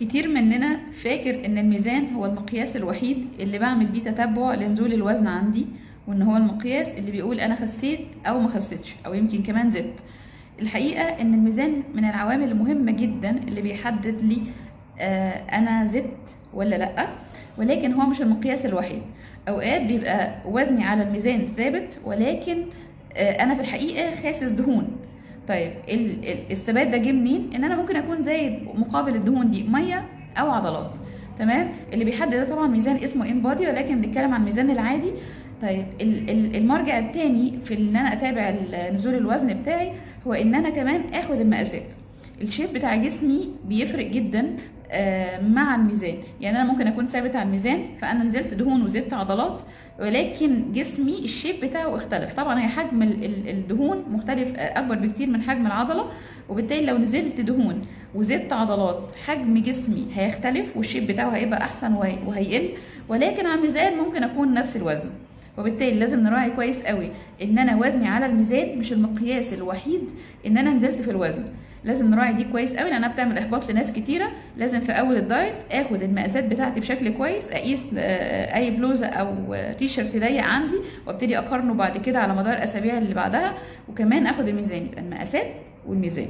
كتير مننا فاكر ان الميزان هو المقياس الوحيد اللي بعمل بيه تتبع لنزول الوزن عندي، وان هو المقياس اللي بيقول انا خسيت او ما خسيتش او يمكن كمان زدت. الحقيقة ان الميزان من العوامل المهمة جدا اللي بيحدد لي انا زدت ولا لأ، ولكن هو مش المقياس الوحيد. اوقات بيبقى وزني على الميزان ثابت، ولكن انا في الحقيقة خاسس دهون. طيب الثبات ده جه منين؟ ان انا ممكن اكون زايد مقابل الدهون دي مية او عضلات. تمام؟ اللي بيحدد ده طبعا ميزان اسمه InBody، ولكن بنتكلم عن الميزان العادي. طيب المرجع التاني في ان انا اتابع نزول الوزن بتاعي هو ان انا كمان اخد المقاسات. ال shape بتاع جسمي بيفرق جدا مع الميزان. يعني انا ممكن اكون ثابت على الميزان، فانا نزلت دهون وزدت عضلات، ولكن جسمي ال shape بتاعه اختلف. طبعا هي حجم الدهون مختلف، اكبر بكتير من حجم العضلة، وبالتالي لو نزلت دهون وزدت عضلات حجم جسمي هيختلف وال shape بتاعه هيبقى احسن وهيقل، ولكن على الميزان ممكن اكون نفس الوزن. وبالتالي لازم نراعي كويس قوي ان انا وزني على الميزان مش المقياس الوحيد ان انا نزلت في الوزن. لازم نراعي دي كويس قوي لانها بتعمل احباط لناس كتيرة. لازم في اول الدايت اخد المقاسات بتاعتي بشكل كويس، اقيس اي بلوزة او تيشرت ضيق عندي وابتدي اقارنه بعد كده على مدار الاسابيع اللي بعدها، وكمان اخد الميزان. يبقى المقاسات والميزان.